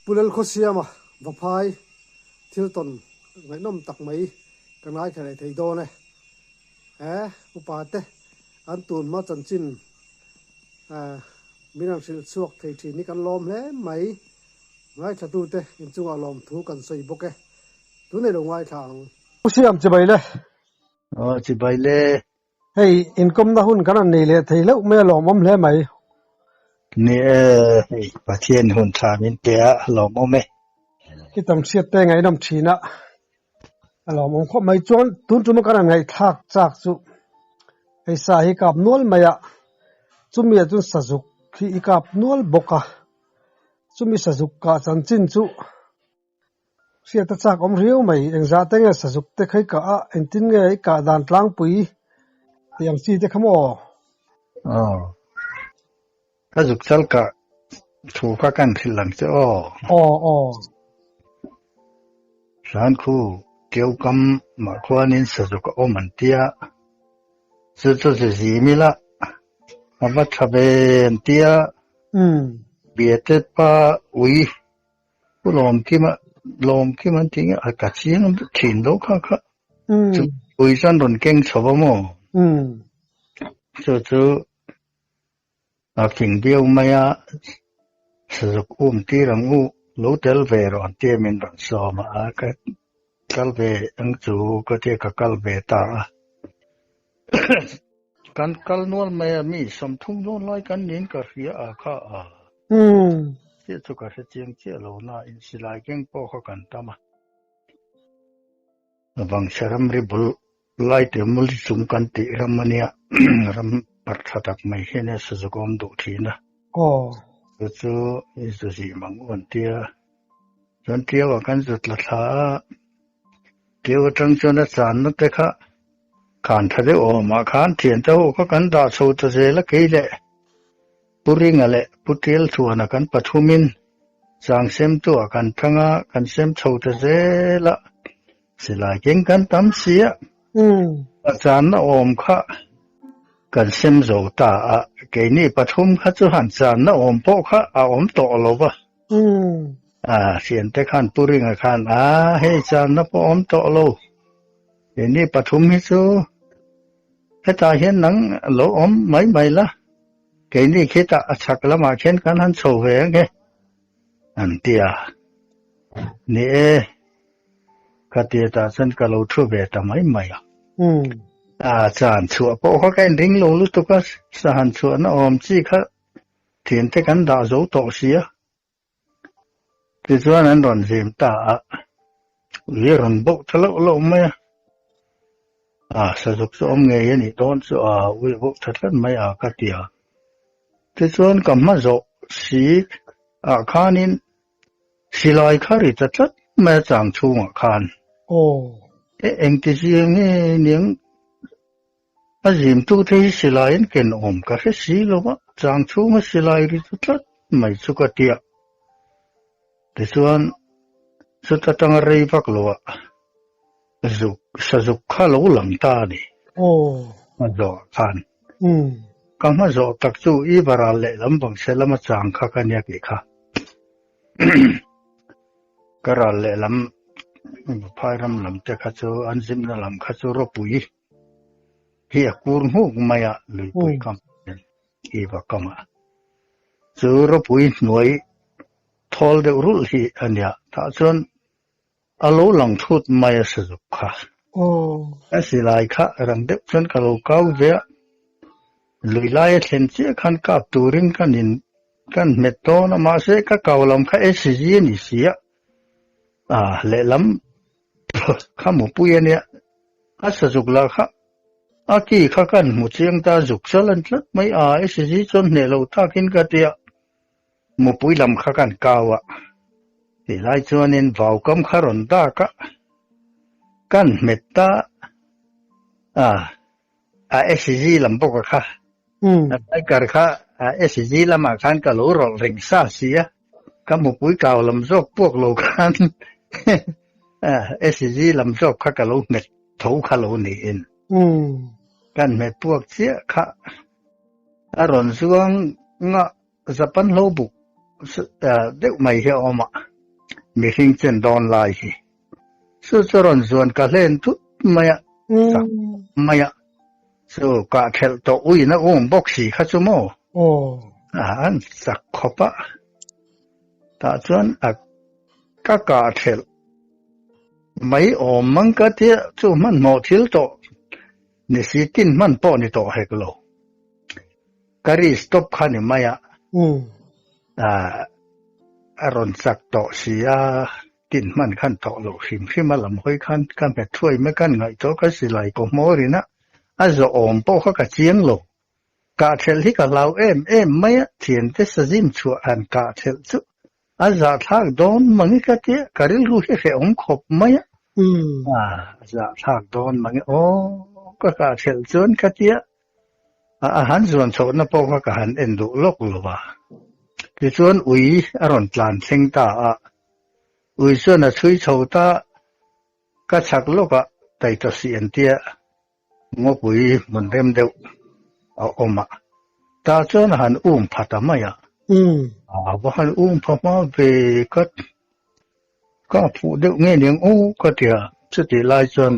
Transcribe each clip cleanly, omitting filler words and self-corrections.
Pu Lalkhawsiama Vaphai thil tawn ngaihnawm tak mai ka ngaithla leh thei dawn e. He upa te an tun hma chanchin min han hrilh chhuak thei thin hi kan lawm hle mai. Ngaithlatute inchungah lawmthu kan sawi bawk e. Tunei lo ngaithla ang. Pu Siam chibai le. Aw chibai le. Hei inkawmna hun kan han nei leh thei hleuh mai a lawmawm hle mai. Ni e, hei Pathian hun tha min pe a, a lawmawm e. I tam hriat te ngaihnawm thin a, a lawmawm khawp mai. Chuan tun tuma kan han ngaihthlak chak chu hei sa hi kap nual mai a, chumi ah chuan sazuk hi i kap nual bawk a, chumi sazuk kah chanchin chu Hriat a chak awm riau mai, engzah te nge sazuk te kha i kah a, engtin nge i kah dan tlangpui tih ang chi te kha maw? Aw, ka zuk chal kah thu kha kan hrilh ang che aw. Aw, aw. Hlan khu keu kam mah khuanin sazuk a awm an tia, chu chu zu zim ila a va tha ve an tia, Biate pa ui Pu Lawmkima, Lawmkima an tih nge a ka chiang thin lo kha kha. Chu pui chuan rawn keng chho va maw? Chu chu a fing viau mai a, sazuk um tir ang u, lo tel ve rawh an tia min rawn sawm a, ka kal ve ang chu ka tia ka kal ve ta a. Kan kal nual mai a, mi 30 dawn lai kan niin ka hria a kha a. Chiah chu ka hre chiang chiah lo na in silai keng pawh kha kan tam a. Vangchhe ramri bul lai te muli chung kan tih ram a nia, ram parh tha tak mai hian a sazuk awm duh thin a. Chu chu i zu zih mang u an tia. Chuan Tiau ah kan zu tla thla a, Tiau atang chuan a channa te kha khan tha deuh awm ah khan thiante ho kha kan dah chho ta zel a kei leh Pu Ringa leh Pu Tial Thuana kan pathumin chang sem tu ah kan thang a, kan sem chho ta zel a, silai keng kan tam si a, a channa awm kha kan sem zo ta a, keini pathum kha chu han channa awm pawh kha a awm tawh lo va. A thiante khan Pu Ringa khan a hei channa pawh awm tawh lo, keini pathum hi chu hetah hian nang lo awm mai mai la, keini khitah a chhak lamah khian kan han chho ve ang e an ti a. Ni e, ka ti tah chuan ka lo thu ve ta mai mai a. A chan chhuah pawh kha ka inring lo lutuk a, sahan chhuahna awm chi kha Thiante kan dah zo tawh sia. Tichuan an rawn zim ta a, ui a rawn bauh ta loh loh mai a. A sazuk chu awm ngei a nih dawn chu a, ui a bauh tha tlat mai a ka ti a. Tichuan ka hma zawh si ah khanin silai kha ri ta tlat mai a chang chhungah khan. E engti zia nge niang A zimtute hi silai an ken awm ka hre si lo va, chang chhunga silai ri chu tlat mai chu ka tia. Tichuan, chuta tanga rei vak loah zuk sazuk kha lo lang ta a ni. Hma zawh khan. Ka hma zawh tak chu i varal lehlam vang se lama chang kha ka nia tih kha. Ka ral lehlam phai ram lam te kha chu an zimna lam kha chu ropui hi a kur nghuk mai a luipui kam i va kam a chu ropui hnuai thawl deuh rulh hi a nia tah chuan a lo lang thut mai a sazuk kha a silai kha rang deuh chuan ka lo kau ve a lui lai a thlen chiah khan kap turin kan in kan hmet dawn a mahse ka kau lam kha SG a ni si a a lehlam kha mupui a nia a sazuk lah kha a ki kha kan hmu chiang ta zuk chal an tlat mai a SG chuan hneh lo takin ka tia mupui lam kha kan kau a tih lai chuanin vau kam kha rawn dak a kan hmet ta a a SG lam bawk a kha a biker kha a SG lamah khan ka lo rawlh reng sa si a ka mupui kau lam zawk puak lo khan SG lam zawk kha ka lo hmet tho kha lo niin kan hmet puak chiah kha a rawn zuang nga Japan hlo buk deuh mai hi a awm a. Mihring chen dawn lai hi. Chu chu rawn zuan ka hlen thut mai a, chak mai a. Chu kah thelh tawh uina um bawk si kha chu maw? A an chak khawp a. Tah chuan a ka kah thelh mai awm mang ka tia chu hmanhmawh thil tawh ni si tin hman pawh ni tawh hek lo. Ka ri stop kha ni mai a. A rawn chak tawh si a, tin hman khan tawh loh hrim hrim a lam hawi khan ka hmet thuai mai kan ngaihtuah ka silai kaw hmawr in a, a zawh awm pawh kha ka chiang lo. Kah thelh hi ka hlau em em mai a, thiante sazim chhuah han kah thelh chu a zahthlak dawn mange ka tia, ka rilru hi hrehawm khawp mai a, a zahthlak dawn mange aw ka kah thelh chuan ka tia, A han zuan chhohna pawh kha ka han en duh lawk lo a. Tichuan ui a rawn tlan thleng ta a, ui chuan a chhui chho ta, ka chhak lawkah Taitasi an tia ngawpui hmun rem deuh a awm a, tah chuan a han um pha ta mai a. A va han um pha hma ve ka ka phuh deuh nge niang aw ka ti a, chutih lai chuan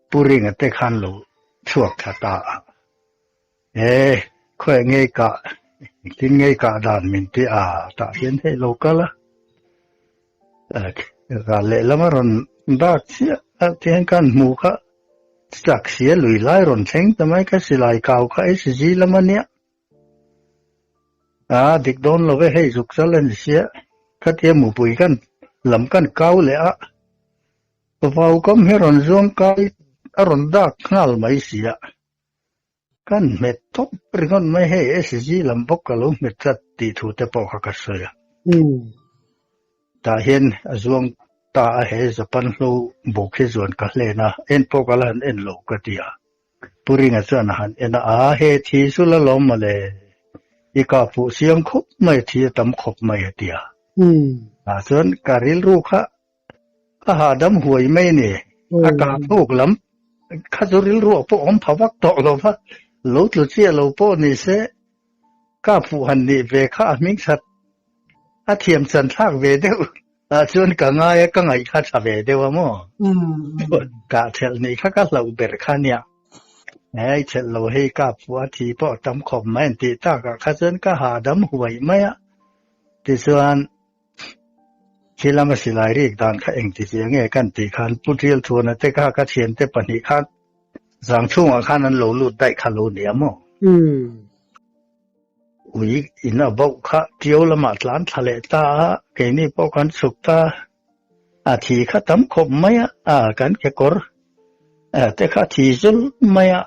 Pu Ringa te khan lo chhuak thla ta a, E, khawiah ngei kah, engtin ngei kah dan min ti a, tah hian hei lo kal a, ral lehlam a rawn dak chiah a, tihian ka han hmu kha, chak sia lui lai rawn thleng ta mai, ka silai kau kha HG lam a nia. A dik dawn lo ve, hei zuk chal a ni sia, khatia mupui kan lam kan kau leh a, Vau kam hi rawn zuang kai a rawn dak nghal mai si a, kan hmet tawp ringawt mai hei SG lam bawk ka lo hmet tlat tih thu te pawh kha ka sawi a. Tah hian a zuang ta a he Japan hlo buk hi zuan ka hlen a, en pawh ka la han en lo ka ti a. Pu Ringa chuan a han en a, a he thi chu la lawm mawle, i kah fuh siam khawp mai thi a tam khawp mai a ti a. Tah chuan ka rilru kha A hahdam huai mai a ni. A kah thluk lam kha chu rilruah pawh awm pha vak tawh lo va, lo tlu chiah lo pawh ni se, ka phuh han nih ve kha a hming that a thiam chan thlak ve deuh ah chuan ka ngai a, ka ngaih kha tha ve deuh a maw? Kah thelh nih kha ka hlauh ber kha nia. Hei thelh lo hei ka phuh a thi pawh a tam khawp mai an tih takah kha chuan ka hahdam huai mai a. Tichuan. Khi lama silai rik dan kha engti zia nge kan tih khan Pu Ṭialthuana te kha ka thiante pahnih khan zang chhungah khan an lo lut daih kha lo nia maw? Ui in a bauh kha Ṭiau lamah tlan thla leh ta a, keini pawh kan chhuk ta a, thi kha tam khawp mai a, a kan kekawr te kha thi zul mai a,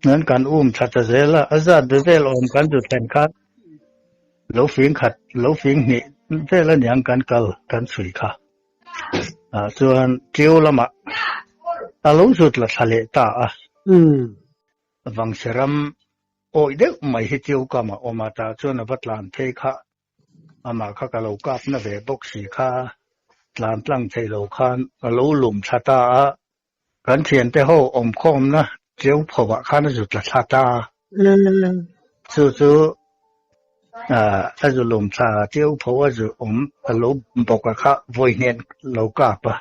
nan kan um thla ta zel a, a zat ve vel awm kan zu thlen khan Lo fing khat, lo fing hnih vel a niang kan kal kan chhui kha. Ah chuan Ṭiau lamah a lo zut la thla leh ta a. Vangchhe ram awih deuh mai hi Ṭiau kamah awm a, tah chuan a va tlan phei kha. Amah kha ka lo kap na ve bawk si kha, tlan tlang thei lo khan a lo lum thla ta a. Kan thiante ho awmkhawmna Ṭiau phovah khan a zut la thla ta. Chu chu a zu lum thla Ṭiau pho a zu awm a lo bawk a kha vawi hnen lo kap a.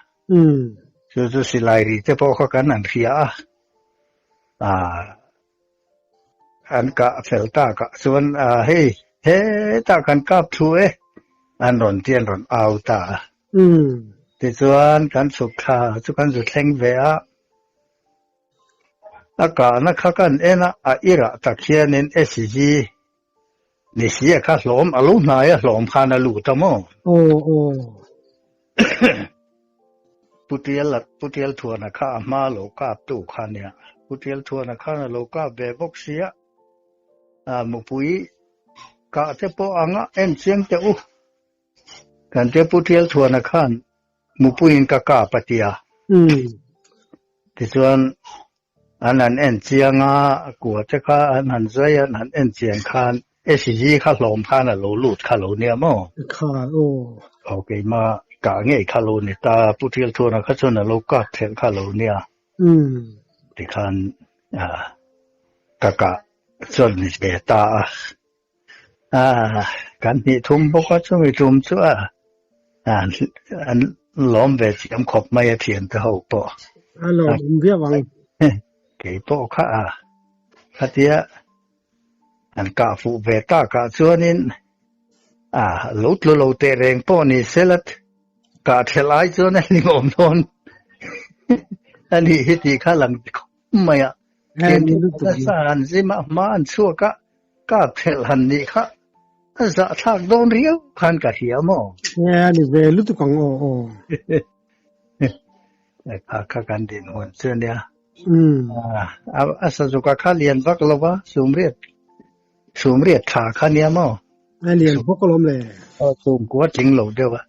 Chu chu silai ri te pawh kha kan han hria a. An kah fel tak ah chuan hei hetah kan kap thu e an rawn ti an rawn au ta a. Tichuan kan chhuk thla chu kan zu thleng ve a, a kahna kha kan en a, a irah tak hianin SG ni si a kha hlawm a lo hnai a hlawm khan a lut a maw? Pu Tial Pu Tial Thuana kha a hma lo kap tu kha nia. Pu Tial Thuana khan a lo kap ve bawk sia. A mupui kah te pawh anga en chiang teh u. Kan tia Pu Tial Thuana khan mupuiin ka kap a tia. Tichuan an han en chiang a, a kua te kha an han zai a, an han en chian khan SG kha hlawm khan a lo lut kha lo nia maw? Kha aw. Aw keima kah ngei kha lo ni ta, Pu Tialthuana kha chuan a lo kap thelh kha lo nia. Tikhan ka kah chuan ni ve ta a. Kan hnih thum bawk a, chumi tum chu a. An an lawm ve chiam khawp mai a thian te ho pawh. A lawm awm viau ang. Kei pawh kha a khatia an kah fuh ve takah chuanin a lo tlu lo teh reng pawh ni sela kah thelh ai chuan a hlimawm dawn a nih hi tih kha lang khawp mai a. Nasa an zim a, hma an chhuak a, kap thelh han nih kha a zahthlak dawn riau khan ka hria maw? Nge a ni ve lutuk ang aw aw. Kha kha kan dinhmun chu a nia. A sazuka kha lian vak lo va, sumriat sumriat tha kha nia maw? A lian bawk alawm le. Aw chhungkua tling lo deuh a.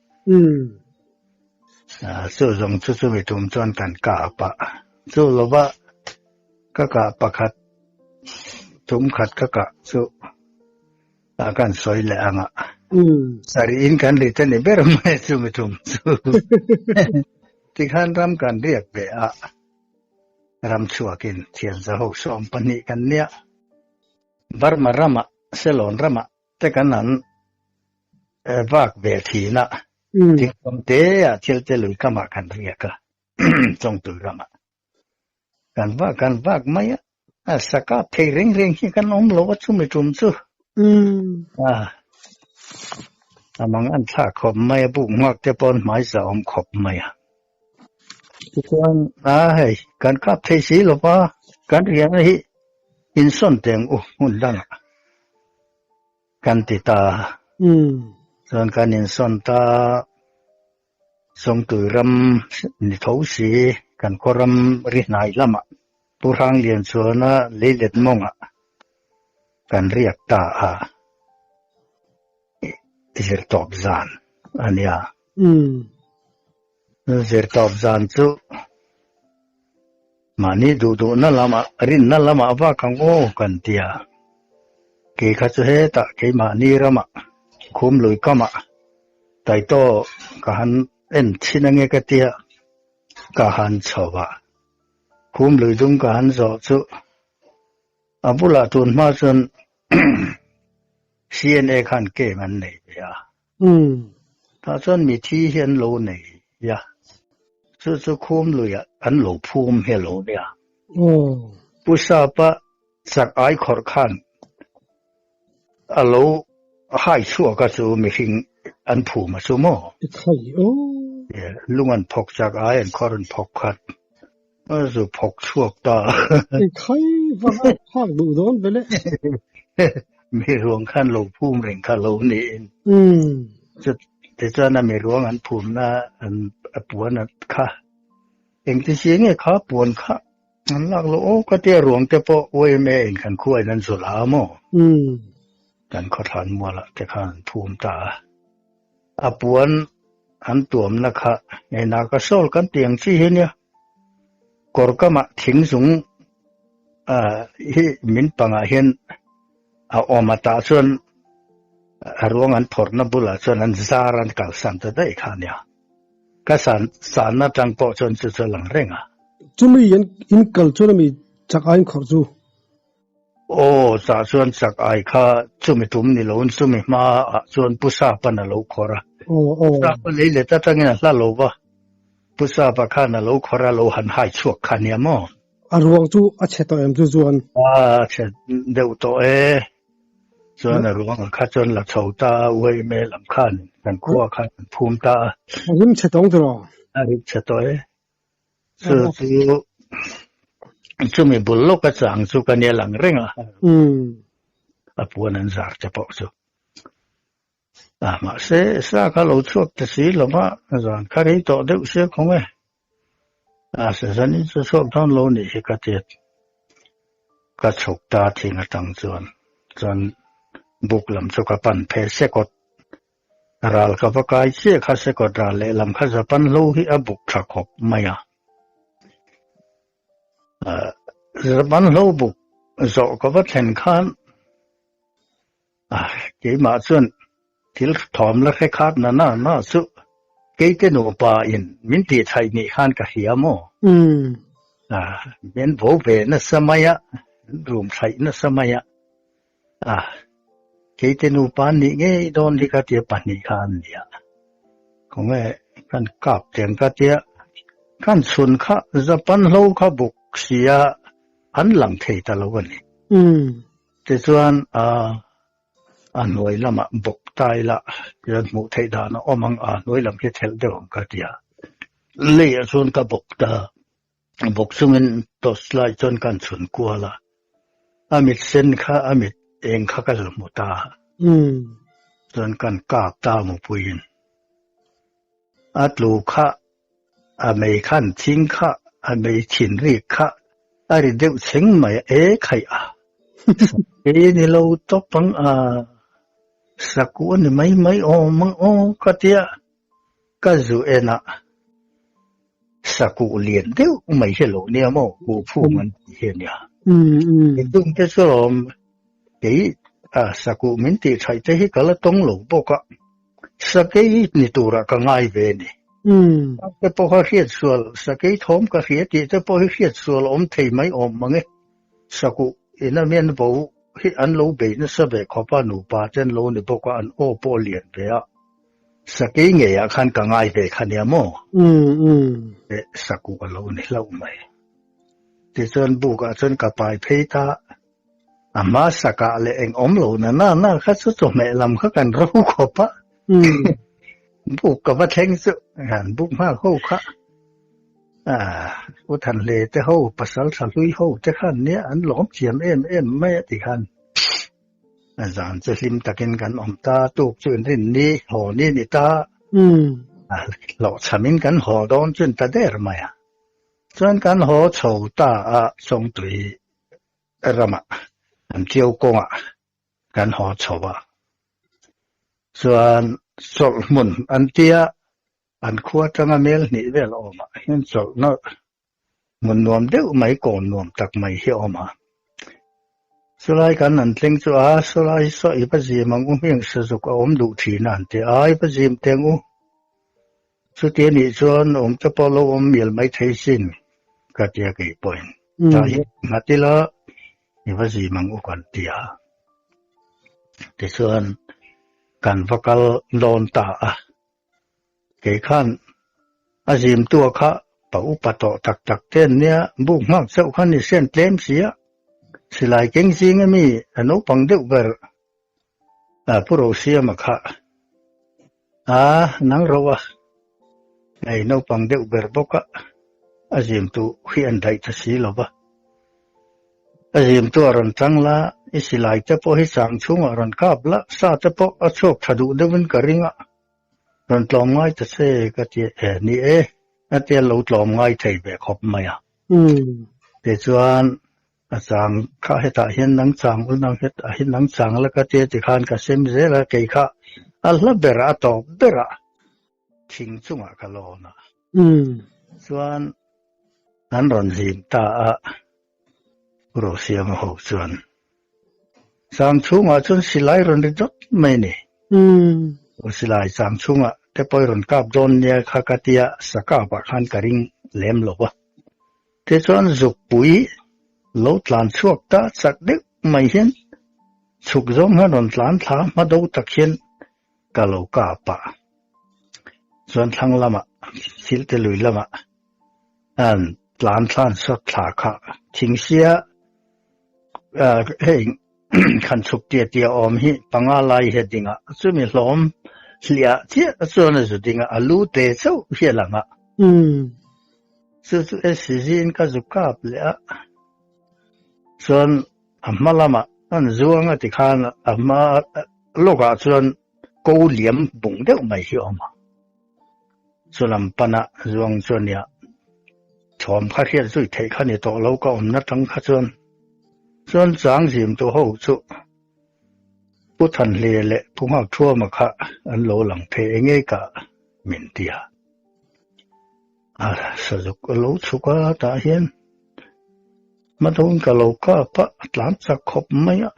Chu zawng chu chumi tum chuan kan kap a, chu lova ka kah pakhat tum khat ka kah chu a kan sawi leh ang a, sarih in kan ri te ni ber mai chumi tum chu tikhan ram kan riak ve a, ram chhuakin thianzaho 12 kan nia, Burma ramah Ceylon ramah te kan han vak ve thin a, thingkawm te ah thil te lui kamah kan riak a, chawngtui ramah kan vak kan vak mai a, a sa kap thei reng reng hi kan awm lo a chumi tum chu a mang an thlak khawp mai a, buk nghak te pawn hmai za awm khawp mai a. Tichuan a hei kan kap thei si lo va, kan riahna hi insawn teng u hmun dangah. Kan ti ta. Chuan kan insawn ta Sawngtui ram ni tho si kan khaw ram ri hnai lamah Pu Hranglian chuana leilet mawngah kan riak ta a, zirtawp zan a nia. Zirtawp zan chu Mahni duh duhna lamah, rinna lamah vak ang aw kan ti a. Kei kha chu hetah keimahni ramah, khum lui kamah Taitaw ka han en thin ange ka tia, ka han chho a. Khum lui dung ka han zawh chu a bulah tun hma chuan CNA khan camp an nei ve a. Tah chuan mithi hi an lo nei a, chu chu khum luiah an lo phum hi a lo nia. Pu Sapa chak ai khawrh khan a lo hai chhuak a chu mihring an phum a chu maw? Lung an phawk chak ai an khawrh an phawk khat a zu phawk chhuak ta. Khai va phak duh dawn ve le. Mi ruang khan lo phum reng kha lo niin. Tichuan a mi ruang an phumna an a puan a kha. Engti si nge kha puan kha an lak lo aw ka tia ruang te pawh YMA in kan khuain an zawlh a maw? Kan khawthlan mualah te khan an phum ta a. A puan an tuamna kha hei naka sawl kan tih ang chi hi nia. Kawr kamah thing zung hi min pangah hian a awm a tah chuan a ruang an phawrhna bulah chuan an zar an kalsan ta daih kha nia. Ka san sanna tang pawh chuan chu chu a lang reng a. Chumi in kal chuan ami chak aiin khawrh chu. Aw, chah chuan chak ai kha chumi tum ni loin chumi hma ah chuan Pu Sapa'n a lo khawrh a. Aw, aw. Sapa lei let atangin a hla lo va, Pu Sapa khan a lo khawrh a, lo han hai chhuak kha nia maw? A ruang chu a chhe tawh em chu chuan? A chhe deuh tawh e. Chuan a ruang kha chuan la chho ta a, uaime lam khan kan khua khan an phum ta a. A rim chhe tawng tiraw? A rim chhe tawh e. Chu chu chumi bul lawk a chang chu ka nia lang reng a. A puan an zar te pawh chu. A mahse sa kha lo chhuak ta si lo va, zan kha rei tawh deuh sia khawng e. A season in chu chhuak dawn lo nih hi ka ti. Ka chhuk ta thing atang chuan chuan buk lam chu ka pan phei sekawt Ral ka va kai chiah kha sekawt ral lehlam kha Japan hlo hi a buk tha khawp mai a. Japan hlo buk zawh ka va thlen khan keimah chuan thil thawm la hre khat na na na chu keite nupa in min tih thaih nih khan ka hria maw? Min vo ve nasa mai a, rum thaih nasa mai a. A, keite nupa an nih ngei dawn hi ka tia pahnih kha an nia. Khawnge kan kap teng ka tia kan chhun kha Japan hlo kha buk sia an lang thei ta lo a ni. Tichuan a hnuai lamah bawk ta ila tichuan hmuh theih dan a awm ang a hnuai lam hi thelh deuh ang ka tia. Leiah chuan ka bawk ta bawk chungin torch light chuan kan chhun kual a, a mit sen kha a mit eng kha ka hmu ta a, chuan kan kap ta mupuiin a tlu kha a mei khan thing kha a mei thin rik kha a ri deuh chheng mai a, e khaih a, sakei ni lo tawp ang a, sakuh a ni mai mai awm ang aw ka tia. Ka zu en a, sakuh lian deuh mai hi lo nia maw, kuhphum an tih hi a nia. Tung te chu lawm, kei sakuh min tih thaih te hi ka la tawng lo bawk a, sakei ni turah ka ngai ve a ni. Te pawh kha hriat sual, sakei thawm ka hria tih te pawh hi hriat sual awm thei mai awm mang e. Sakuh ina mian vo hi an lo bei nasa ve khawp a, nupa te an lo ni bawk a, an aw pawh a lian ve a. Sakei ngeiah khan ka ngai ve kha nia maw? Eh, sakuh a lo ni hlauh mai. Tichuan bukah chuan ka pai phei ta, a hma sakah leh eng awm lo na na na kha chu chawhmeh lam kha kan ro khawp a. Buk ka va thleng chu, han buk nghak ho kha. U Thanhle te ho, pasal tha hlui ho te khan nia an lawm thiam em em mai a ti khan. A zan chu hlim takin kan awm ta, tuk chu inrin ni, haw ni ni ta. A hlawhchhamin kan haw dawn chu in ta der mai a. Chuan kan haw chho ta a, Chawngtui ramah, an Tiau kawngah kan haw chho a. Chuan chawlh hmun an tia, an khua atanga mel hnih vel awmah hian chawlhna Hmun nuam deuh mai, kawn nuam tak mai hi a awm a. Chulai kan an thleng chu a, Chulai hi saw i va zim ang u hming sazuk a awm duh thin a an ti a, i va zim teng u. Chuti a nih chuan awm te pawh lo awm mial mai thei sin ka ti a kei pawhin. Tah hian nghat ila i va zim ang u kan ti a. Tichuan kan va kal dawn ta a. Kei khan a zimtua kha pa upa tawh tak tak te an nia, buk nghak chauh khan i hriat tlem si a, silai keng zing ami a naupang deuh ber a Pu Rosiama kha a nang ro a, hei naupang deuh ber bawk a, a zimtu hi an daih ta si lo va. A zimtu a rawn tang la, i silai te pawh hi chang chhungah rawn kap la, sa te pawh a chhuak tha duh deuhin ka ring a. Rawn tlawm ngai ta che ka ti e, ni e, a tia lo tlawm ngai thei ve khawp mai a. Tichuan a chang kha hetah hian nang chang ul nang hetah hian nang chang la ka tia tikhan ka sem zel a, kei kha a hla berah a tawp berah thing chungah ka lawn a. Chuan an rawn zim ta a, Rosiama ho chuan chang chhungah chuan silai rawn ri dawt mai a ni. Silai chang chhungah te pawh i rawn kap dawn nia kha ka tia sa kapah khan ka ring lem lo a. Tichuan zukpui lo tlan chhuak ta chak deuh mai hian chhuk zawng hian rawn tlan thla hma do tak hian ka lo kap a. Chuan thlang lamah Silte lui lamah an tlan thlan sawt thla kha thingsia hei khan chhuk tia tia awm hi panga lai hi a ding a, chumi hlawm hliah chiah chuan a zu ding a, a lu te chauh hi a lang a. Chu chu SCG in ka zu kap leh a, chuan a hma lamah an zuang a tikhan a hma lawkah chuan ko liam bung deuh mai hi a awm a. Chu lam pana zuang chu a nia. Thawm kha hriat zui theih kha ni tawh lo ka awmna tang kha chuan. Chuan chang zim tu ho chu Pu Thanhlia leh Pu Nghakṭhuama kha an lo lang thei eng nge ka min ti a. A sazuk a lo chhuk a tah hian hma deuhin ka lo kap a, a tlan chak khawp mai a.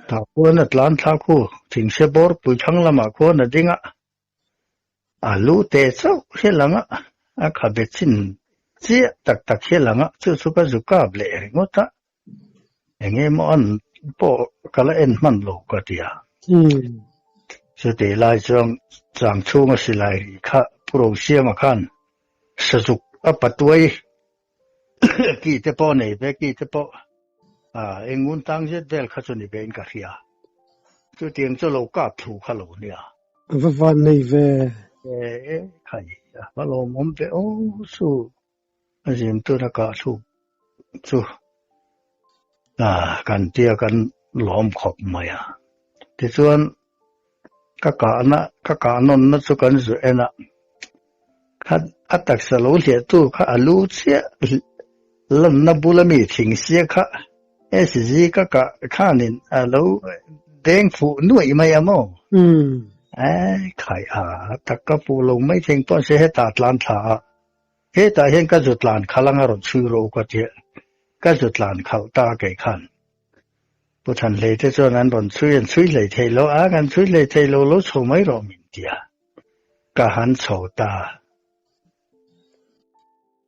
Tah khuan a tlan thla khu thingse bawr pui thlang lamah khuan a ding a, a lu te chauh hi a lang a, a khabe chin chiah tak tak hi a lang a, chu chu ka zu kap leh ringawt a, eng emaw an pawh ka la en hman lo ka ti a. Chutih lai chuan Chang chhunga silai ri kha Pu Rosiama khan sazuk a patuai ki te pawh nei ve, ki te pawh eng ngun tang zet vel kha chu ni ve in ka hria. Chutiang chu lo kap thu kha lo nia. Va van nei ve. E khai a va lawmawm ve aw chu. A zim tuna kah thluk chu kan tia kan lawm khawp mai a. Tichuan ka kahna ka kah nawnna chu kan zu en a, kha a taksa lo hliahtu kha a lu chiah lanna bula mi thing sia kha SG ka kah khanin a lo deng fuh nuaih mai a maw? Khai a tak ka fuh lo mai thing pawh se hetah tlan thla a. Hetah hian ka zu tlan khalh anga rawn chhui rawh u ka ti a, ka zu tlan khalh ta kei khan. Pu Thanhlei te chuan an rawn chhui an chhui hlei thei lo a, kan chhui hlei thei lo lo chho mai rawh min ti a, ka han chho ta.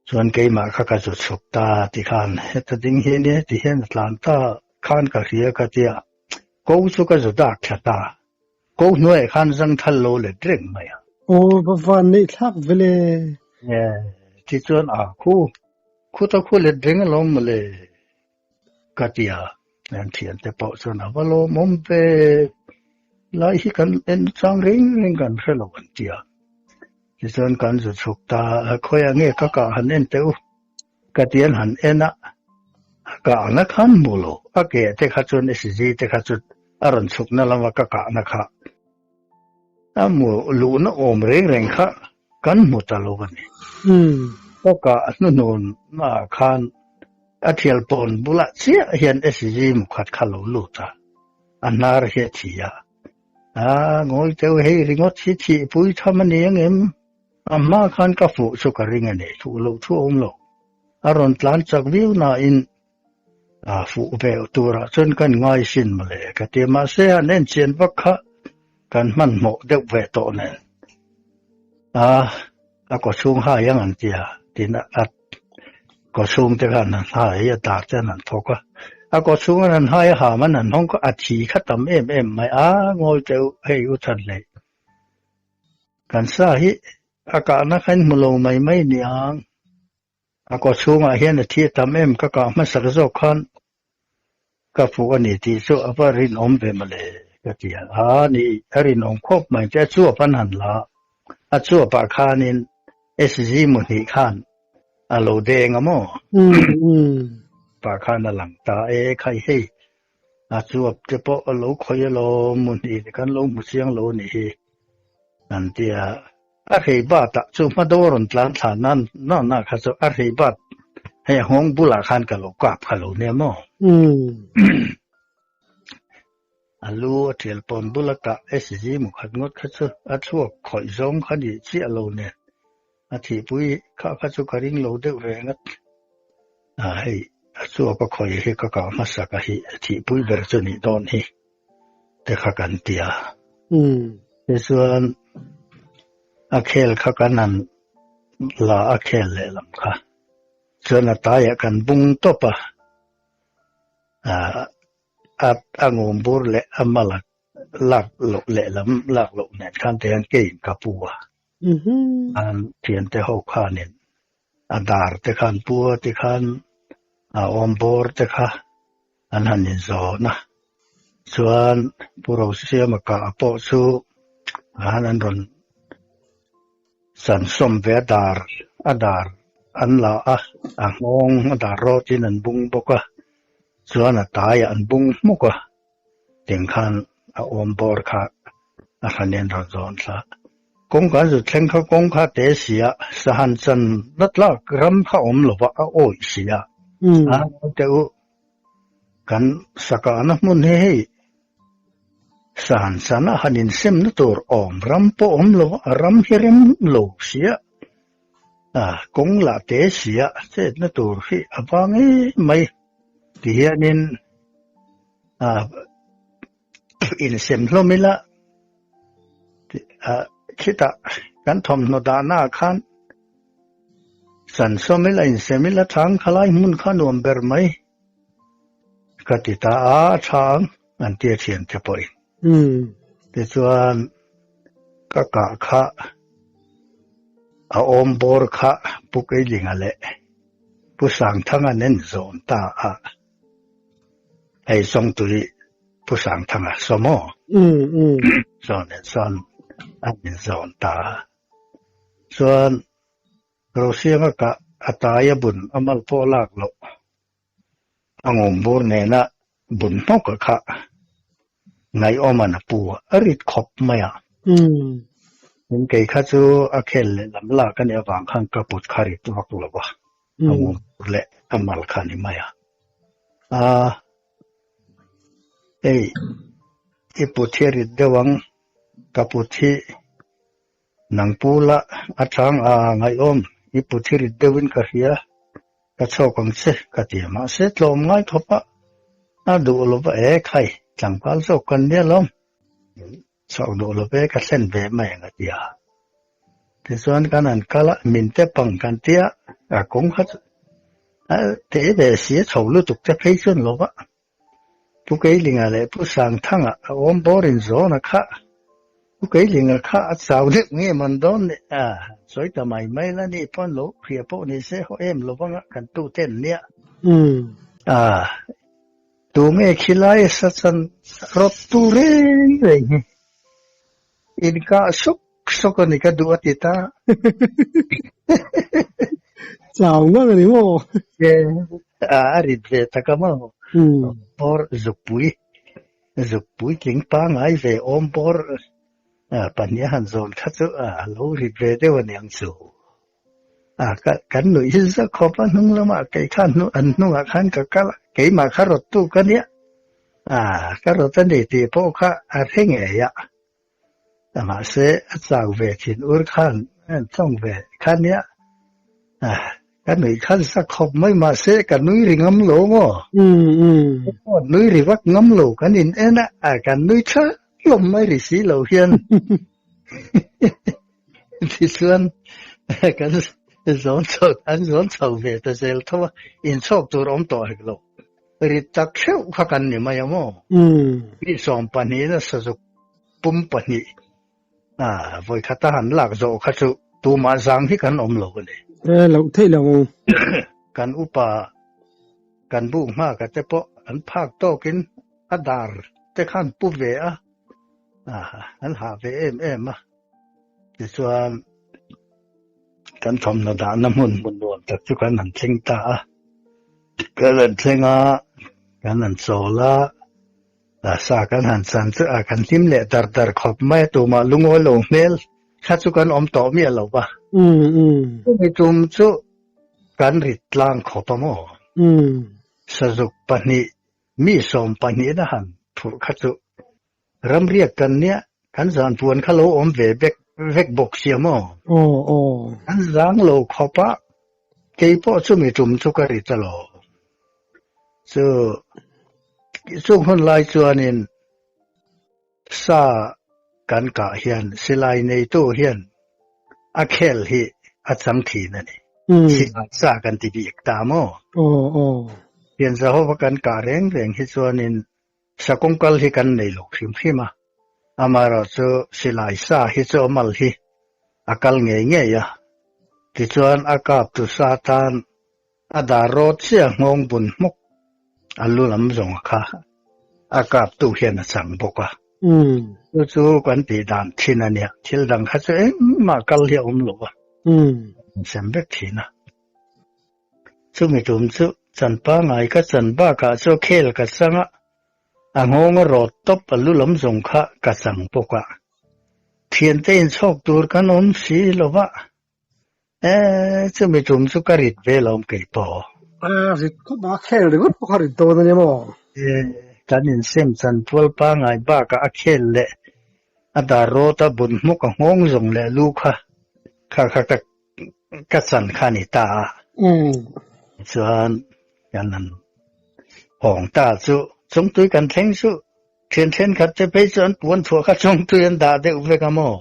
Chuan keimah kha ka zu chhuk ta ti khan heta ding hi ania ti hian a tlan ta khan ka hria ka ti a, ko chu ka zu dak thla ta. Ko hnuaiah khan zang thal lo let reng mai a. Aw, va van neih thlak vele. E, tichuan a khu, khu ta khu let reng alawm mawle ka ti a. An thiante pawh chuan a va lawmawm ve, lai hi kan en chang reng reng kan hre lo an ti a. Tichuan kan zu chhuk ta, khawiah nge ka kah han en teh u. Ka ti an han en a, a kahna khan hmu lo, a ke te kha chuan SG te kha chu a rawn chhukna lama ka kahna kha a hmu luhna awm reng reng kha kan hmu ta lo a ni. Ka kah hnuhnun naah khan a thial pawn bulah chiah hian SG mukhat kha lo lut a, a hnar hi a thi a, a ngawi teuh hei ringawt hi thihpui tham a ni angem? A hma khan ka fuh chu ka ring a ni, fuh loh thu a awm lo. A rawn tlan chak viau nain a fuh ve turah chuan kan ngai sin mawle ka ti a, mahse han en chian vak kha kan hmanhmawh deuh ve tawh nen a a kaw chhung hai ang an ti a, tin a kaw chhung te khan an hai a dar te an han thawk a, a kaw chhung an han hai a ham an han hawng kha a thi kha tam em em mai a, ngawi teuh hei u chhan hlei. Kan sa hi a kahna kha in hmu lo mai mai niang. A kaw chhungah hian a thi a tam em ka kah hmasak zawk khan ka fuh a ni tih chu a va rinawm ve mawle ka ti a. A ni, a rinawm khawp mai che a chuap an han la a, a chuapah khanin SG muhnih khan a lo deng a maw? Pah khan a lang ta e khai hei A chuap te pawh a lo khawih alawm muhnih ni kan lo hmu chiang lo anih hi an ti a. A hrei bat ah chu hma deuh a rawn tlan thla nan nan ah kha chu a hrei bat hei a nghawng bulah khan ka lo kap kha lo nia maw. A lu a thial pawn bula kah SG mukhat ngawt kha chu a thluak khawih zawng kha nih chiah lo nen A thihpui kha kha chu ka ring lo deuh reng a, a hei a chuak a khawi hi ka kah hmasak a hi a thihpui ber chu nih dawn hi te kha kan ti a. Tichuan a khel kha kan han la a khel lehlam kha chuan a taiah kan bung tawp a, a a ngum bur leh a mal a lak loh lehlam lak loh nen khan te hian keiin ka pu a. An thiante ho khanin a dar te khan pua te khan a awm bawr te kha an han inzawn a, chuan Pu Rosiama kah pawh chu han an rawn chansawm ve a dar a dar an la a, a nghawng a dar rawtin an bung bawk a, chuan a taiah an bung hmuk a. Tiang khan a awm bawr kha a hran in rawn zawn thla. Kawng kan zut thleng kha kawng kha te si a, sahan chan na tlak ram kha awm lo va a awih si a. A te u kan sakahna hmun hi hei sahan chan a han insem na tur awm ram pawh awm lo va, a ram hi rem lo si a, a kawng lah te si a chetna tur hi a vang em mai. Ti hianin insem hlawm ila khitah kan thawmhnaw dahna ah khan chansawm ila insem ila thang khalai hmun kha nuam ber mai ka ti ta a, a tha ang an tia thian te pawhin. Tichuan. Ka kah kha a awm bawr kha Pu Keilinga leh Pu Sangthanga nen zawn ta a, hei Sawngtui Pu Sangthanga saw maw? Saw nen sawn an inzawn ta a, chuan Rosianga kah a tai a bun a mal pawh lak loh a ngawmbur nena bun hnawka kha ngaihawman a pu a rit khawp mai a. Tin, kei kha chu a khel leh lam lak a nih avang khan ka put kha rit vak lo va, a ngawmbur leh a mal kha a ni mai a. A, hei i put hi a rit deuh ang, ka put hi Nang pu la a chang a ngaihawm i pu thirit deuhin ka hria, ka chhawk ang che ka ti a, mahse tlawm ngai khawp a, a duh lo va e khai, tlangval zawk kan nia lawm, chhawk duh lo ve ka thlen ve mai ang a ti a. Tichuan kan han kal a, min te pang kan ti a, a kawng kha chu a teh ve si a chho lutuk te phei chuan lo va. Pu Keilinga leh Pu Sangthanga a awm bawrin zawna kha Pu Keilinga kha a chau deuh nge man dawn ni a, sawi ta mai mai la ni pawn lo hria pawh ni se haw em lo vanga kan tu ten nia. A, tu nge khilai sa chan rawt tu reng reng hi inkah suk suk a ni ka duh a ti ta. Chau ngang a ni maw? A rit ve tak a maw? Bawr zukpui, zukpui tling pangai ve awm bawr pahnih a han zawn kha chu a lo rit ve deuh a niang chu. Kan nuih hi za khawp a hnung lamah kei khan an hnungah khan ka kal a, keimah kha rawttu ka nia, ka rawt a ni tih pawh kha a hre ngei a. Mahse a chau ve thin ur khan a tawng ve kha nia ka nui khan sa khawp mai mahse ka nui ri ngam lo maw nui ri vak ngam lo kan in en a kan nui tha hlawm mai ri si lo hian tichuan kan zawn chho an zawn chho ve ta zel tho a inchhawk tur awm tawh hek lo. Rit tak theuh kha kan ni mai a maw? Mi 25 na sazuk pum pahnih a vawi khata han lak zawh kha chu tumah zang hi kan awm lo a ni. E loh theih lo ang. Kan upa kan buk hma ka te pawh an phak tawkin a dar te khan pu ve a, an hah ve em em a. Tichuan kan thawmhnaw dahna hmun hmun nuam tak chu kan han thleng ta a. Kan han thleng a, kan han chawl a, sa kan han chan chu a kan hlim leh dar dar khawp mai a, tumah lungawi lo hmel kha chu kan awm tawh miah lo va. Chumi tum chu kan rit tlang khawp a maw? Sazuk pahnih, mi 12 na han phurh kha chu Ramriak kan nia, kan zan puan kha lo awm ve vek vek bawk sia maw? Aw aw. Kan zang lo khawp a, kei pawh chumi tum chu ka ri ta lo. Chu chung hun lai chuanin sa kan kah hian silai neitu hian a khel hi a chang thin a ni. Silai sa kan ti bik ta maw? Aw aw. Pian Zahova kan kah reng reng hi chuanin Sa kawngkal hi kan nei lo hrim hrim a, amaherawhchu silai sa hi chu a mal hi a kal ngei ngei a, tichuan a kap tu sa tan a dar rawt chiah nghawng bun hmawk a lu lam zawng kha a kap tu hian a chang bawk a. Chu chu kan tih dan thin a nia, thil dang kha chu engmah kal hi a awm lo a, sem vek thin a. Chumi tum chu chan pangai ka chan bakah chu khel ka chang a, a nghawng a rawt tawp a lu lam zawng kha ka chang bawk a. Thiante inchhawk tur kan awm si lo va, e chumi tum chu ka rit ve lo kei pawh. A rit khawp a, khel ringawt pawh kha rit dawn a nia maw? E, kan insem chan pual pangai bakah a khel leh a dar rawt a bun hmawk a nghawng zawng leh lu kha kha kha ka Ka chan kha ni ta a. Chuan kan han hawng ta chu chungtui kan thleng chu thian thenkhat te phei chu an puan chhuah kha chungtui an dah deuh vek a maw?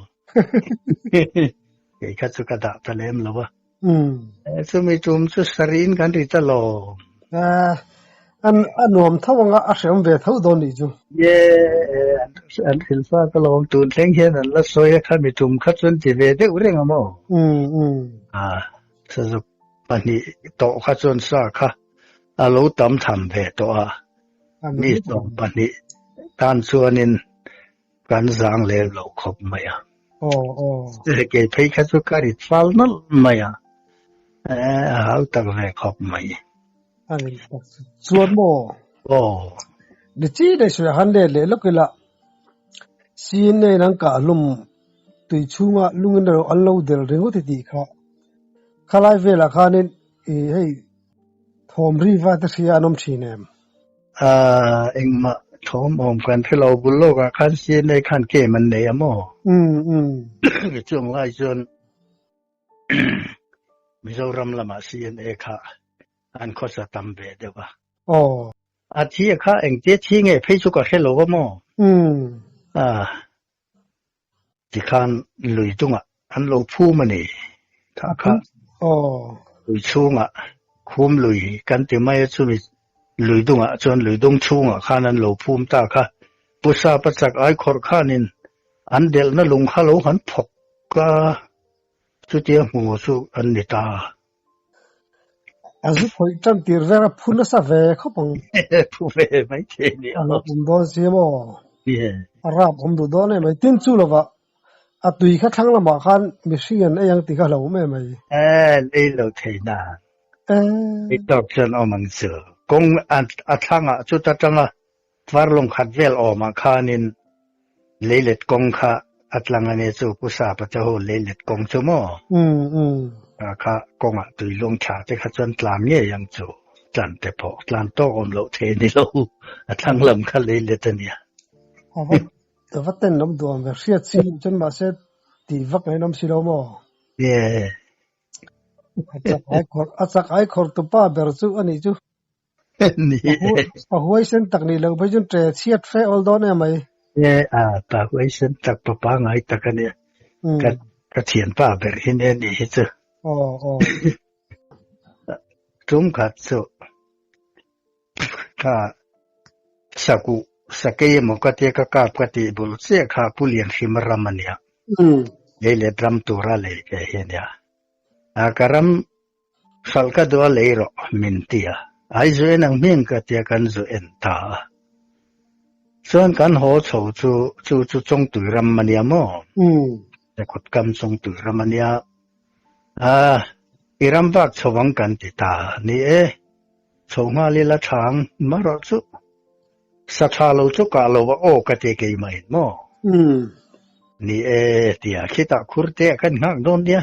Kei kha chu ka dah ta lem lo a. Chumi tum chu sariin kan ri ta lo. An a nuam tho anga a hreawm ve tho dawn nih chu. Ye an hrilh fak alawm tun thleng hian an la sawi a khami tum kha chuan ti ve deuh reng a maw? Umm umm. A sazuk pahnih tawh kha chuan sa kha a lo tam tham ve tawh a, mi 12 tan chuanin kan zang lem lo khawp mai a. Aw aw. Kei phei kha chu ka rit fal nawlh mai a, a hau tak ve khawp mai. A rit tak chu chuan maw? Aw. Ni chi daih sawi ah khan let leh lawk ila CNA in an kah hlum tui chhunga lungin an lo del ringawt i tih kha khalai velah khanin i hei Thawm ri va te hria an awm thin em? Aaa, engmah thawm awm kan hre lo bul lawk ah khan CNA khan game an nei a maw? Umm umm. Chung lai chuan Mizoram lamah CNA kha an khawsa tam ve deuh a. Aw. A thi a kha engtia thi nge phei chu ka hre lo a maw? Umm. Aa. Tikhan lui dungah an lo phum a ni. Kha kha lui chhungah khum lui kan ti mai a, chumi lui dungah chuan lui dung chhungah khan an lo phum ta kha. Pu Sapa chak ai khawrh khanin an delhna lung kha lo han phawk a, chutia hmu chu an ni ta. A zu khawih tan tir vel a phu nasa ve khawp ang. Phu ve mai thei ni a. A awm dawn si maw? A rap awm duh dawn em mai. Tin chu lovah a tui kha thlang lamah khan mihring an ei ang tih kha a hlauhawm em mai. Ei lo thei na. Ei tawk chuan awm ang chu. Kawng a thlangah chuta tanga Varlawng khat vel awmah khanin leilet kawng kha a tlang a nia chu Pu Sapa te ho leilet kawng chu maw? Kha kha kawngah tuilung thla te kha chuan tlan ngei ang chu tlan te pawh tlan tawk awm loh thei a ni lo a thlang lam kha leilet a nia. A va a va ten awm duh ang ve hriat si loh chuan mahse tih vak ngaih nawm si lo maw? Yeah. A chak ai khawrh a chak ai khawrh tupa ber chu a nih chu. Ni e. Pa huaisen tak nih loh phei chuan ṭe chhiat fe awl dawn em mai. E a, pa huaisen tak, pa pangai tak a nia. Ka ka thianpa ber hi nia nih hi chu. Aw aw. Tum khat chu ka sakuh sakei emaw ka tia ka kap ka tih bul chiah kha Pu Lianhrima ram a nia. Leilet ram tura lei ve hi a nia. A ka ram Hralh ka duh a lei rawh min ti a, ai zu en ang hming ka tia kan zu en ta a. Chuan kan haw chho chu chu chu Chawngtui ram a nia maw? He kut kam Chawngtui ram a nia. A, i ram vak chho ang kan ti ta a ni e. Chho nghal ila tha ang marawh chu sa tha lo chu kah lo a aw ka ti keimah in maw? Ni e tia khitah khur te ah kan nghak dawn nia.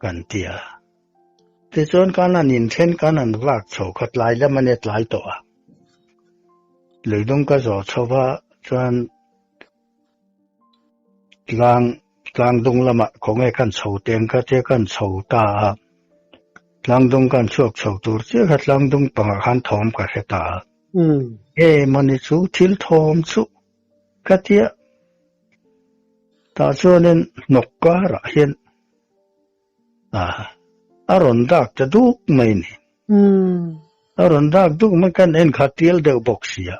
Kan ti a. Tichuan kan han inthen kan han vak chho kha tlai lam a nia tlai tawh a. Luidung ka zawh chho va chuan tlang tlangdung lamah khawnge kan chho teng kha tia kan chho ta a. Tlangdung kan chhuak chho tur chiah kha tlangdung pangah khan thawm ka hre ta a. Emawni chu thil thawm chu ka tia. Tah chuanin hnawk karah hian a rawn dak ta duk mai ni. A rawn dak duk mai kan en kha tial deuh bawk sia.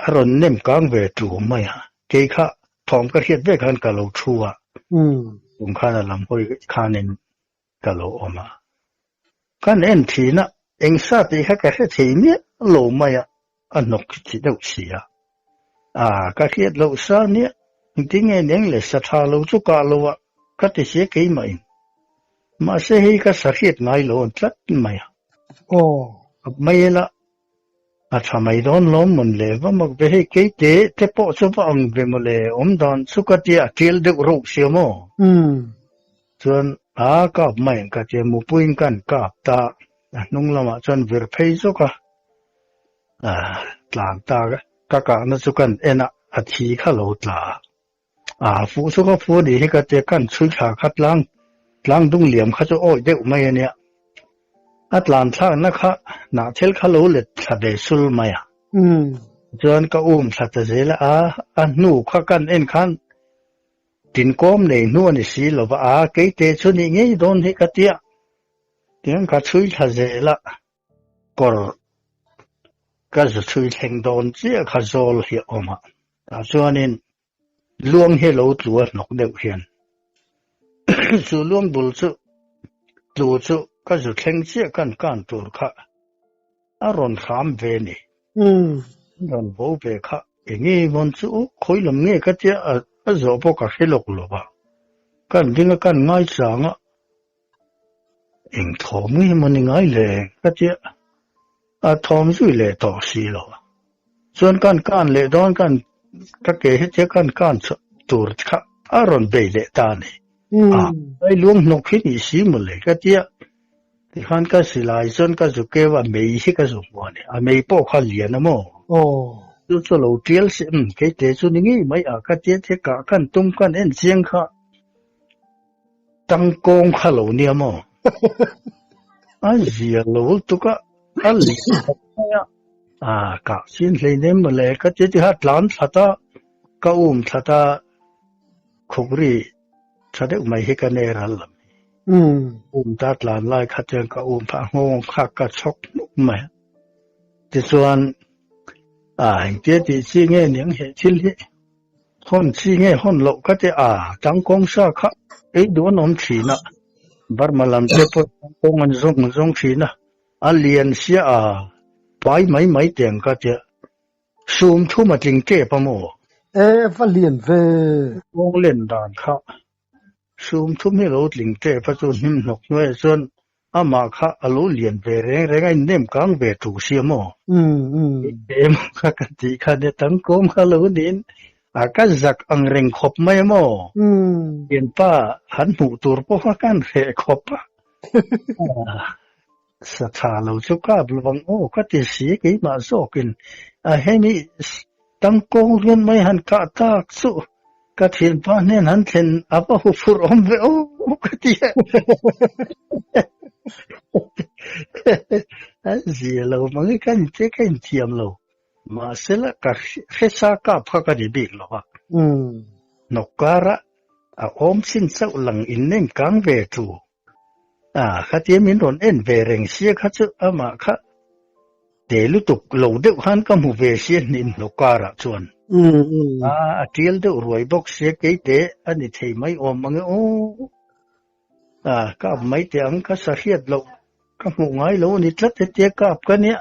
A rawn nem kang ve tu mai a. Kei kha thawm ka hriat vek khan ka lo thu a. Tum khan a lam hawi khanin ka lo awm a. Kan en thin a, eng sa tih kha ka hre thei miah lo mai a, a hnawk chi deuh si a. A, ka hriat loh sa nia, engtin nge neng le sa tha lo chu kah lo a, ka ti sia keimah in. Mahse hei ka sa hriat ngai lo an tlat mai a. Aw. Mai ela, A tha mai dawn lawm mawn le va mak ve hei kei te te pawh chu va ang ve maw le awm dan chu ka tia a tial deuh reuh sia maw? Chuan a kap mai ang ka tia mupuiin kan kap ta a hnung lamah chuan vir phei zawk a a tlan ta ka kahna chu kan en a a thi kha lo tla a fuh chu ka fu ni hi ka tia kan chhui thla kha tlang tlang dung liam kha chu awi deuh mai a nia a tlan thlakna kha hnah thil kha lo let thla ve sul mai a chuan ka um thla ta zel a a hnu kha kan en khan tinkawm nei hnu a ni si lova a keite chu nih ngei dawn hi ka tia tiang ka chhui thla zel a kawr. Ka zu chhui thleng dawn chiah kha zawl hi a awm a, tah chuanin luang hi lo tlu a hnawk deuh hian chu luang bul chu tlu chu ka zu thleng chiah kan kan tur kha a rawn hram ve ni. Rawn bo ve kha enge mawn chu khawi lam nge ka tia a zawh pawh ka hre lawk lo va, kan ding a kan ngaichang a. Eng thawm nge maw ni ngai le ka tia a thawm zui leh tawh si lo a. Chuan kan kan leh dawn kan ka ke hetia kan kan tur kha a rawn bei leh ta a ni. A ai luang hnawk hi ni si maw le ka tia tikhan ka silai chuan ka zu keu a mei hi ka zu hmu a ni. A mei pawh kha lian a maw? Chu chu lo tial si umm kei te chu ni ngei mai a ka tia te kah kan tum kan en chiang kha. Tangkawng kha lo nia maw? A zia lo lutuk a, a leh khawp mai a. A kah chin hleinem maw le ka ti tiha tlan thlat a, ka um thlat a, khukri tha deuh mai hi ka nei ral lam hi. Um ta tlan lai kha chuan ka um phah nghawng kha ka chhawk hnuk mai a. Tichuan, a engtia tih chi nge niang he thil hi? Hawn chi nge hawn loh ka ti a, tangkawng sa kha ei duh an awm thin a, Burma lam te pawh tangkawng an zawng zawng thin a, a lian sia a, pai mai mai teng ka tia, sum thum a tling tep a maw? E va lian ve. Kawng len dan kha Sum thum hi lo tling tep a chu hnim hnawk hnuaiah chuan amah kha a lo lian ve reng reng a innem kang ve thu sia maw? Emaw kha ka tih kha nia tangkawm kha lo niin a ka zak ang reng khawp mai a maw? Thianpa han hmuh tur pawh kha kan hreh khawp a. Sa tha lo chu kap lo ang aw ka ti si keimah zawkin a hemi tangkawng rian mai han kah tak chu ka thianpa hnen han thlen a va hu phurh awm ve aw ka ti a a zia lo mang i ka inte ka inthiam lo mahse la ka hresa kap kha ka ni bik lo a hnawk kara a awm chin chauh lang innem kang ve thu A, khatia min rawn en ve reng sia kha chu amah kha te lutuk lo deuh khan ka hmu ve sia hnin hnawk karah chuan. A, a tial deuh ruai bawk sia keite a ni thei mai awm ang e aw. A, kap mai teh ang ka sa hriat loh ka hmuh ngai lo a ni tlat hetia kap ka nia.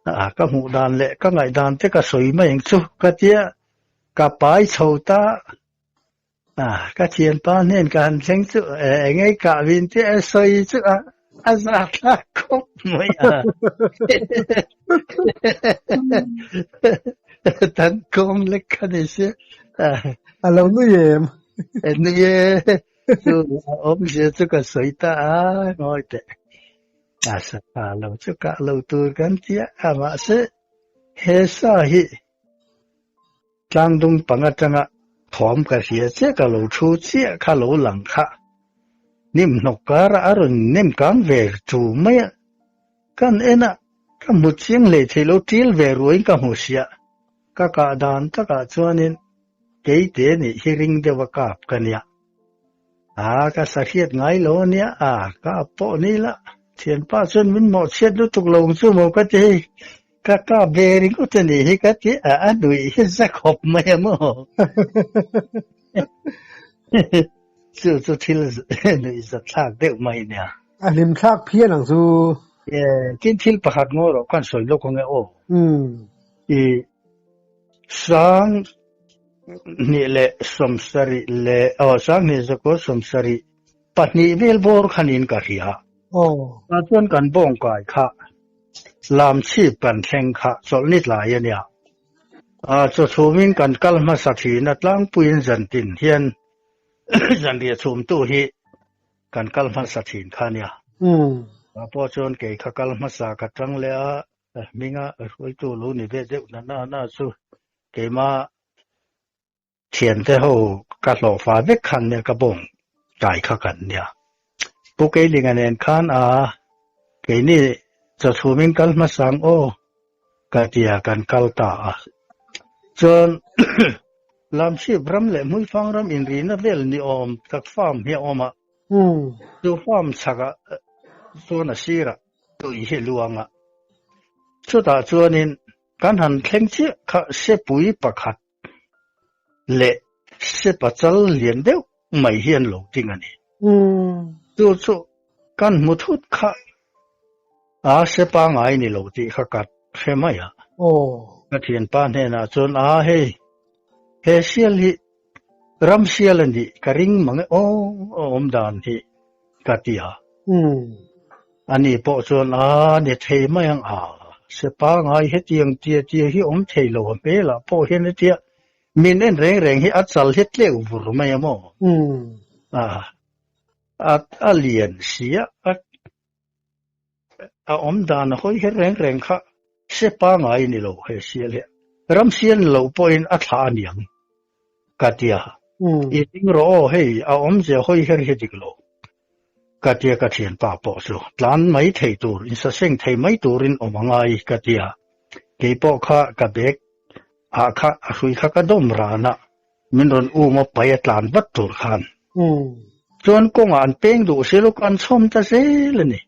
A, ka hmuh dan leh ka ngaihdan te ka sawi mai ang chu ka tia ka pai chho ta. A, ka thianpa hnen ka han thleng chu engei kah vin te a sawi chu a a za thlak khawp mai a. Tan kawng lek kha ni sia. A lo nui em? Nui e, chu a awmzia chu ka sawi ta a, ngawi teh. A sa tha lo chu kah lo tur kan tia a, mahse he sa hi Tlangdung pang atanga thawm ka hria chiah ka lo thu chiah kha lo lang kha. Hnim hnawk karah a rawn nem kang ve chu mai a, kan en a, ka hmu chiang hlei thei lo ṭil ve ruaiin ka hmu sia. Ka kah dan takah chuanin keite nih hi ring deuh a kap ka nia. A, ka sa hriat ngai lo a nia, a, kap pawh ni la, thianpa chuan min mawhchhiat lutuk lo ang chu maw ka ti hei. Ka kap ve ringawt a nih hi ka ti a, a nuih hi za khawp mai a maw? Chu chu thil nuih za thlak deuh mai nia. A hlim thlak phian ang chu. Tin thil pakhat ngaw rawh khan sawi lawk ang e aw. I sang hnih leh sawmsarih leh aw sang hnih zakua sawmsarih pahnih vel bawr khanin ka hria. Tah chuan kan bawng kai kha Lam chhip kan thleng kha chawlhni tlai a nia. A chaw chhumin kan kal hmasa thin a, tlangpuiin zantin hian zanriah chhumtu hi kan kal hmasa thin kha a nia. Tah pawh chuan kei kha kal hmasa ka tang leh a, hminga hruaitu lo ni ve deuh na na na chu keima Thiante ho ka hlawhfa vek khan nia ka bawng tlai kha kan nia. Pu Keilinga nen khan a keini chawchhumin kal hmasang aw ka tia kan kal ta a. Chuan Lamchhip ram leh Hmuifang ram inrihna vel ni awm tak farm hi a awm a. Chu farm chhakah chuan a sirah tui hi luang a. Chutah chuanin kan han thleng chiah kha sepui pakhat leh sepachal lian deuh mai hi an lo ding a ni. Chu chu kan hmu thut kha a sepa ngai ni lo tih kha ka hre mai a. Ka thianpa hnenah chuan a hei he sial hi ram sial a nih ka ring mang e aw a awm dan hi ka ti a. Ani pawh chuan a ni thei mai ang a sepa ngai hetiang tia tia hi awm thei lo a hmelah pawh hian hetia min en reng reng hi a chal hi tleuh vur mai a maw? A a lian si a a awm dan a hawi her reng reng kha se pangai ni lo he sial hi ram sial ni lo pawhin a thlah a niang ka tia i ding rawh aw hei a awmzia hawi her hi dik lo ka tia ka thianpa pawh chu tlan mai thei tur insaseng thei mai turin awm a ngai ka tia keipawh kha ka bag ah kha a hrui kha ka dawm ran a min rawn um a pai a tlan vat tur khan chuan kawngah an peng duh si lo kan chhawm ta zel a ni.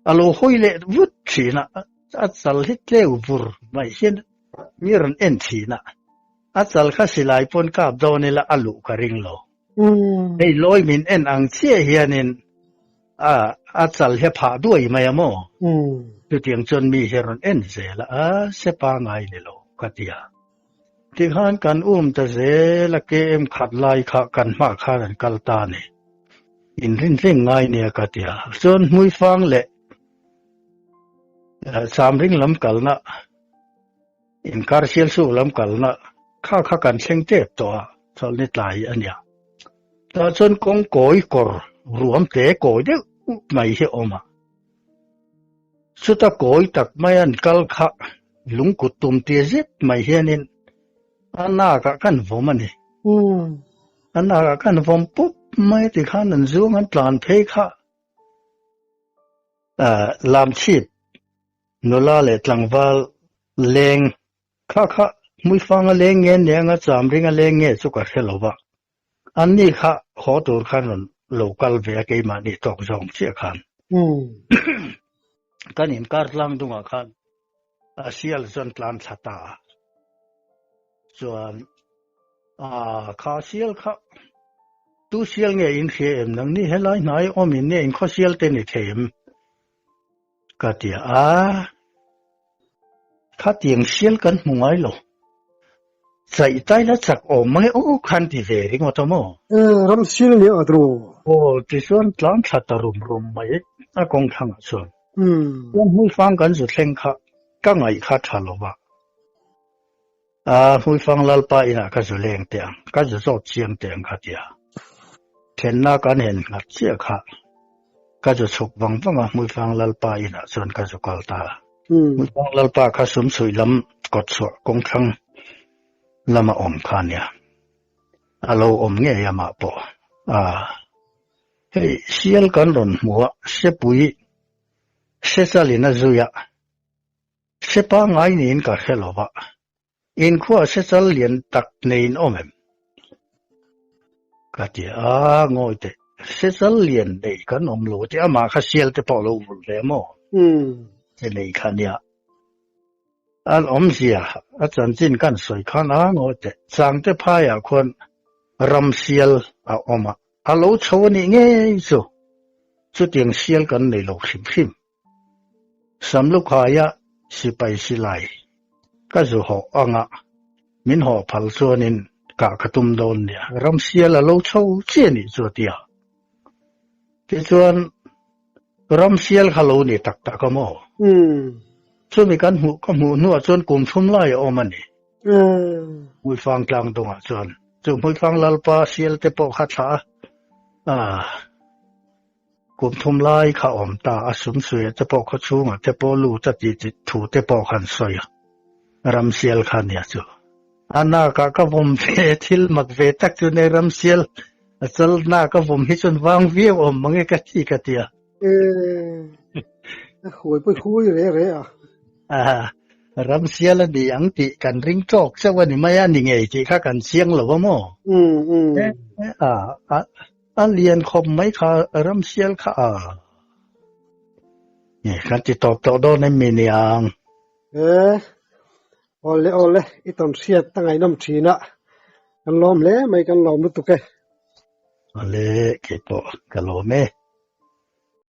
A lo hawi leh vut thin a, a chal hi tleu vur mai hian mi rawn en thin a, a chal kha silai pawn kap dawn ila a luh ka ring lo. Hei lawi min en ang chiah hianin a a chal hi a phah duai mai a maw? Chutiang chuan mi hi rawn en zel a, a se pangai ni lo ka ti a. Tikhan kan um ta zel a KM khat lai kha kan hmah khan an kal ta a ni. Inrinhleng ngai nia ka ti a. Chuan Hmuifang leh Chamring lam kalna, inkar Sialsuk lam kalna kha kha kan thleng tep tawh a, chawlhni tlai a nia. Tah chuan kawng kawi kawr ruam te kawi deuh mai hi a awm a. Chuta kawi tak mai an kal kha lungkut tum tir zet mai hianin a nakah kan vawm a ni. A nakah kan vawm pup mai a tikhan an zuang an tlan phei kha Lamchhip nula leh tlangval leng kha kha Hmuifanga leng nge nia anga Chamringa leng nge chu ka hre lo va. Anni kha haw tur khan rawn lo kal ve a keimahni tawk zawng chiah khan. Kan inkar tlang dungah khan a sial chuan tlan thla ta a. Chuan a kha sial kha tu sial nge in hria em nangni helai hnai awm in nge in khaw sial te ni thei em? Ka ti a, khatiang sial kan hmu ngai lo. Chaih tai la chak awm mai aw khan ti ve ringawt a maw? Ram sial nia a tru. Aw tichuan tlang thla ta rum rum mai a kawng thlangah chuan. Chuan hmuifang kan zu thleng kha ka ngaih kha tha lo va. A Hmuifang Lalpa inah ka zu leng teh ang, ka zu zawt chiang teh ang kha tia. Thenna kan hen nghat chiah kha ka zu chhuk vang vang a, Hmuifang Lalpa inah chuan ka zu kal ta a. Hmuifang Lalpa kha sumchhuih lam kawtchhuah kawngthlang lama awm kha nia. A lo awm ngei amah pawh. A, hei sial kan rawn hmu a, sepui sechalin a zui a. Se pangngai niin ka hre lo va, inkhua se chal lian tak neiin awm em? Ka ti a, ngawi teh, se chal lian nei kan awm lo tih amah kha sial te pawh lo vulh ve maw? Se nei kha nia. An awmzia a chanchin kan sawi khan a, ngawi teh, Changte phaiah khuan ram sial a awm a, a lo chho a nih ngei chu, chutiang sial kan nei lo hrim hrim. Samlukhaia sipai silai ka zu hawh anga min hawh phal chuanin kah ka tum dawn nia, ramsial a lo chho chiah nih chu a ti a. Tichuan ramsial kha lo ni tak tak a maw? Chumi kan hmuh ka hmuh hnuah chuan kum thum lai a awm a ni. Hmuifang tlang dawngah chuan chu Hmuifang Lalpa sial te pawh kha thlah a, Kum thum lai kha awm ta a, sumsuia te pawh khaw chhungah te pawh lut a tih tih thu te pawh khan sawi a, Ramsial kha nia chu. A nakah ka vawm ve, thil mak ve tak chu nei Ramsial a chal naka vawm hi chuan vang viau awm mange ka ti ka ti a. E, huai pawi hui re re a. A, Ramsial a ni ang tih kan ring tawk chauh a ni mai a, ni ngei tih kha kan chiang lo a maw? A, a. A lian khawp mai kha ramsial kha a. Nge kan ti tawp tawh dawn em mi niang? E awle awle i tawn hriat a ngaihnawm thin a, kan lawm hle mai kan lawm lutuk e. Awle keipawh ka lawm e.